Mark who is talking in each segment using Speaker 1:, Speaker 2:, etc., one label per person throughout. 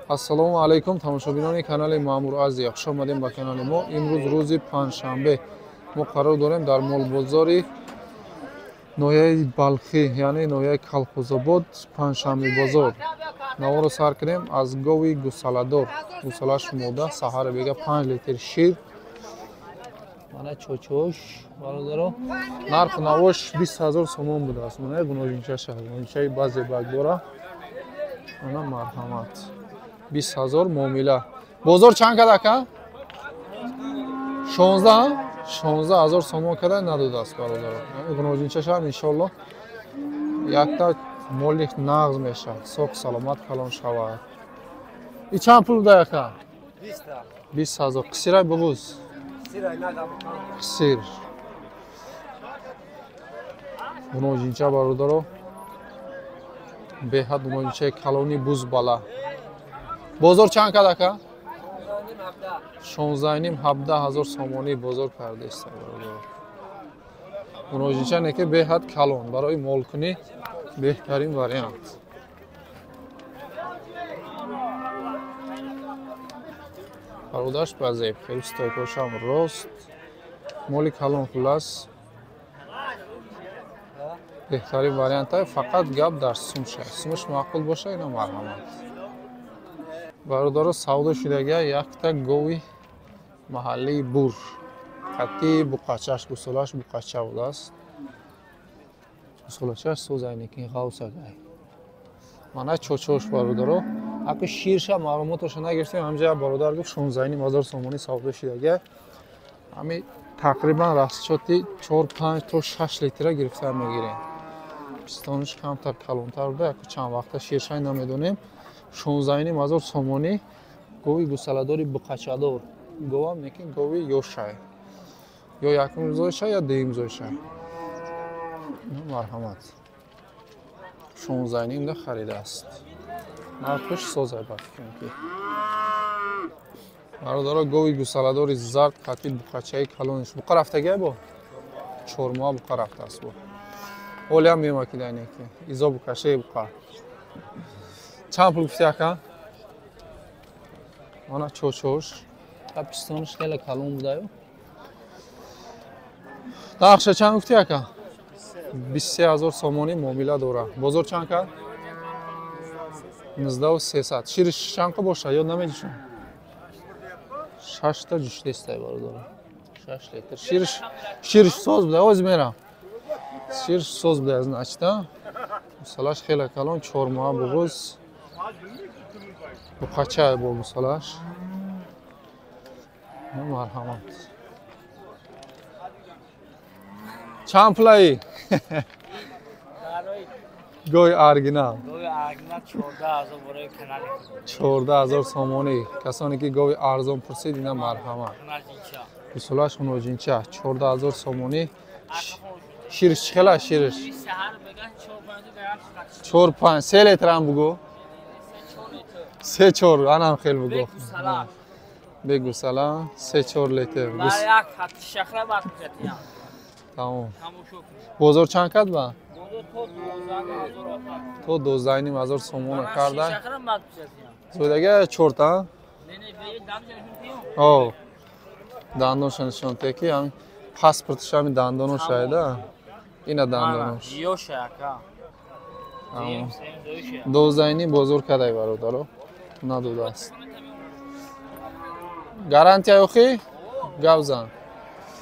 Speaker 1: Ассалому алайкум, тамошобинони канали Маъмур Азия. Хуш омадем ба канали мо. Имрӯз рӯзи панҷшанбе. Мо қарор дорем дар молбозори ноҳияи Балхӣ, яъне ноҳияи Калхозобод, панҷшанбе бозор. Наворо сар кунем аз гови гусаладор. Гусалаш мода, саҳара бега 5 литр шир. Мана чочош, бародаро. Нархи навош 20 ҳазор сомон будааст. Мана гуножинчаша, гуножинчаи баъзе багдора. Мана марҳамат. 20 ҳазор муомила. Бозор чанд кад ака? 16? 16 ҳазор сомон када надодааст бародаро. Гуножинчашам иншоллоҳ якта моли нағз мешавад. Соқ саломат калон шавад. И чанд пул буда ака? 20 ҳазор. Қисирай буғуз? Қисир. Гуножинча бародаро. Беҳад гуножинчаи калони бузбала. Бозор чанд кад ака? 16,5 17 ҳазор сомонӣ бозор кардааст бародаро. Гуножинча не ки беҳад калон, барои молкунӣ беҳтарин вариант. Бародараш ба зеб, хеле стойкошам рост. Моли калон хулас. Беҳтарин вариант фақат гап дар сумша. Сумш маъқул боша, ина марҳамат. Бародаро савдо шудага якта гови маҳаллии бур. Қати буқачаш, гусолаш буқача будааст. Гусолачаш созайники ғавсагай. Мана чочош бародаро. Аку ширша маълумоташа нагирифтем, ҳамҷа бародар гуфт 16,5 ҳазор сомонӣ савдо шудага. Ҳами тақрибан расчоти 4-5 то 6 литра гирифта мегирем. Пистониш камтар калонтар буда, аку чанд вақта ширшай намедонем. 16,5 ҳазор сомонӣ гови гусаладори буқачадор. Говам лекин гови ёшай. Ё якум зоишай, ё дуюм зоишай. Марҳамат. 16,5 да харидааст. Нархш созай ба фикрам ки. Бародаро гови гусаладори зард қати буқачаи калониш. Буқа рафтагай бо? 4 моҳ буқа рафтааст бо. Олиам мемакида неки. Изо букашаи буқа. Чанд пул гуфти ака? Мана чочош. Та пистониш хеле калон будаю. Нархша чанд гуфти ака? 23 ҳазор сомонӣ муомила дора. Бозор чанд кард? 19,300. Шириш чанд қа боша? Ёд намедишам. 6 та ҷуштестай бародаро. 6 литр. Шириш соз буда, оз мерам. Шириш соз буда, значит, гусалаш хеле калон, 4 моҳ буғуз. Буқача бо гусалаш. Марҳамат. Чанд пулаи? Гои оригинал.
Speaker 2: Гои оригинал 14,000 барои канали.
Speaker 1: 14,000 сомонӣ. Касоне ки гови арзон пурсид, ина марҳамат. Гусалаш ҳуножинча 14,000 сомонӣ. Шириш чӣ хела шириш? 4-5 3 литр ҳам бугӯ. 3-4 анам хел бугӯ. Бе гусала 3-4 литр.
Speaker 2: Як шахра бад мекунам.
Speaker 1: Тамом. Бозор чанд кад ба? То 12,5 ҳазор сомона карда. Зоидага 4 та? О. Дандонша нишон те ки ҳам паспортш ҳами дандонош айда. Ина дандонош.
Speaker 2: Ёша ака.
Speaker 1: 12,5 бозор кадай бародаро. Надодааст. Гарантия ёхи? Гап зан.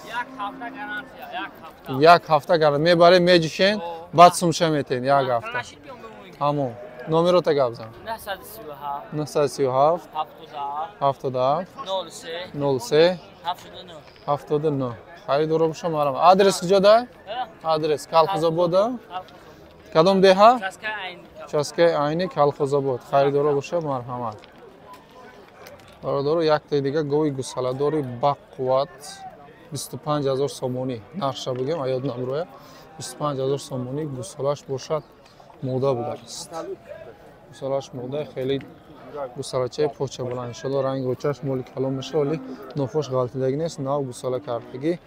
Speaker 2: Як ҳафта гарантия, як ҳафта.
Speaker 1: Як ҳафта гарантия. Мебарем, меҷушен, баъд сумша метен, як ҳафта. Тамом. Номерота гап зан.
Speaker 2: 937
Speaker 1: 937 77
Speaker 2: 03
Speaker 1: 03
Speaker 2: 79
Speaker 1: 79. Харидоро боша марам. Адрес куҷо да? Адрес Калхозобода? Кадом деҳа? Часкаи Айни, Калхозобод. Харидоро боша марҳамат. Бародаро яктаи дига гови гусаладори бақувват 25 ҳазор сомонӣ. Нархша бигем, аёд намроя. 25 ҳазор сомонӣ гусалаш бошад мода будааст. Гусалаш мода хеле гусалачаи поча баланд. Иншолло ранг рӯчаш моли калон мешава, вале нофош ғалтидагӣ нест, нав гусала кардагӣ.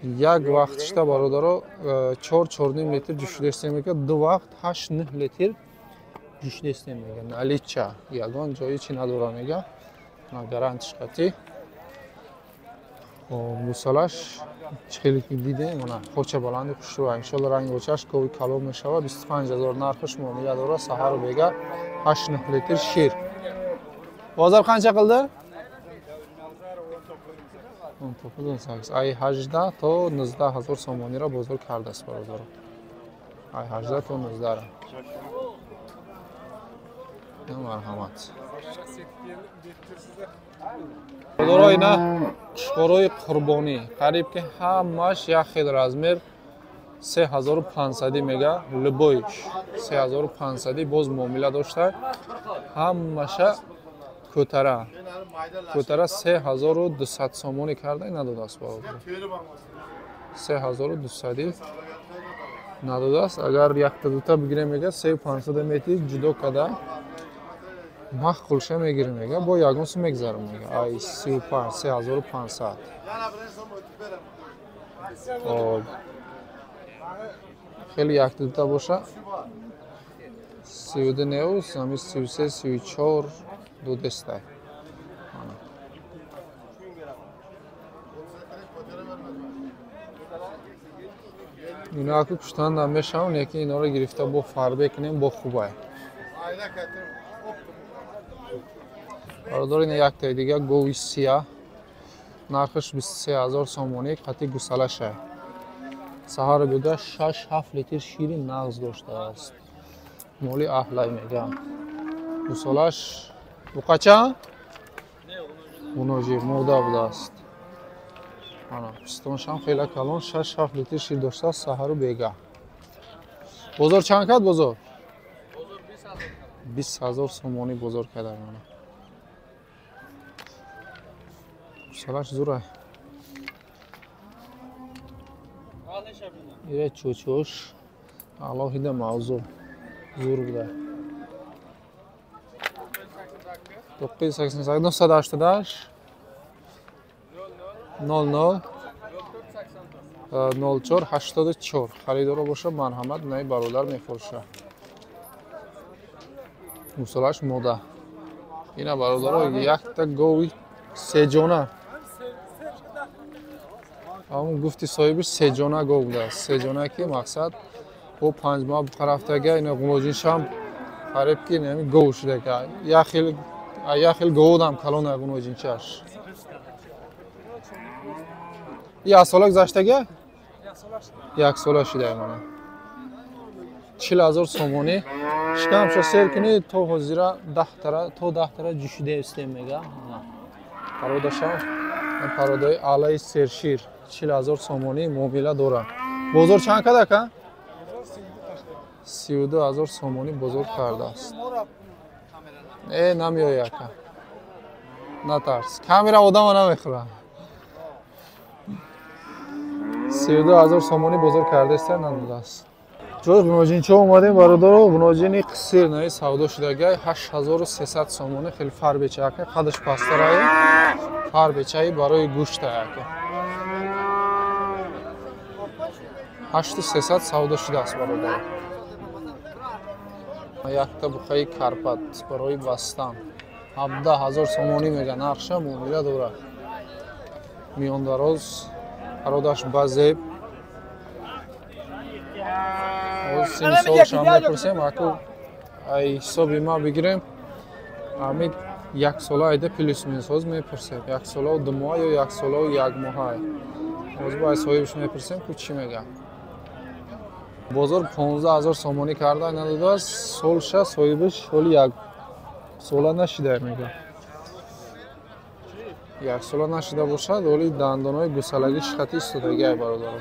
Speaker 1: Як вақтишта бародаро 4-4,5 литр ҷӯшидастем мекард, ду вақт 8-9 литр Ҷушдестем мега. Налича. Ягон ҷои чи надора мега. На гарантиш қатӣ. Гусалаш хеле ки дидем, она хоча баланди хушрӯ. Иншолло ранги очаш гови калон мешава. 25 000 нархаш муомила дора. Саҳару бега 8 литр шир. Бозор қанча қилди? 19, ай 18 то 19 ҳазор сомониро бозор кардааст бародаро. Ай 18 то 19 ра. Марҳамат. Бародаро, ина қушқорои қурбонӣ қариб ки ҳамаш як хел размер 3500 мега, любойш 3500 боз муомила дошта. Ҳамаша кӯтара. Кӯтара 3200 сомонӣ карда надодааст бародаро. 3200 надодааст. Агар якта дута бигирем мега 3500 мети ҷудо када махқулша мегирем мега, бо ягон сум мегзарам мега. Ай 35 3500. Хоб. Хеле якта дута боша 32 неус, ами 33 34 додестай. Ино аку куштан намешаванд, лекин инора гирифта бо фарбе кунем, бо хубай. Бародаро, ина яктаи дига гови сия, нархаш 23 000 сомонӣ, қатъи гусалашай. Саҳару бега 6-7 литр шири нағз доштааст. Моли аҳлай мега. Гусалаш буқача? Муноҷир мода будааст. Ана пистоншам хеле калон, 6-7 литр шир доштааст саҳару бега. Бозор чанд кард бозор? 20 000 сомонӣ бозор карда. Ана гусалаш зурай. Ира чӯчӯш алоҳида мавзӯъ зур буда. 988 988 00 04 84. Харидоро боша марҳамат, наи бародар мефурӯша. Гусалаш мода. Ина бародаро якта гови сеҷона. Ҳамон гуфти соҳибиш сеҷона гов будааст. Сеҷона ки мақсад бо 5 моҳ буқарафтага, ина ғуноҷиншам қариб ки ҳамин гов шудага. Як хел говодам калона ғуноҷинчаш. Як сола гузаштага? Як сола шуда мана. 40 000 сомонӣ. Шикамша сер кунӣ то ҳозира 10 тара, то 10 тара ҷушида истем мега. Пародашам пародаи аълаи сершир 40 000 сомонӣ муомила дорад. Бозор чанд кард ака? 32 000 сомонӣ бозор кардааст. Э, намеояй ака. Натарс. Камера одама намехӯрад. 32 000 сомонӣ бозор кардааст, надодааст. Ҷои ғуноҷинчо омадем бародаро, ғуноҷини қисир наи савдо шудагай 8300 сомонӣ, хеле фарбеча ака, қадаш пасттарае, фарбечаи барои гӯшта ака. 8300 савдо шудааст бародаро. Якта буқаи карпат барои бастан 17 000 сомонӣ мега, нархша муомила дорад. Миёндароз, пародаш базеб. Сини солшам мепурсем, аку ай ҳисоби ма бигирем, ами як сола айда плюс минус ҳоз мепурсем, як солаву 2 моҳ ё як солаву 1 моҳ. Ҳоз бо ай соҳибш мепурсем, ку чӣ мега. Бозор 15 000 сомонӣ карда надодааст, солша соҳибиш ҳоли як сола нашида мега. Як сола нашида бошад, ҳоли дандонаи гусалагӣ шихати истодагиай бародаро.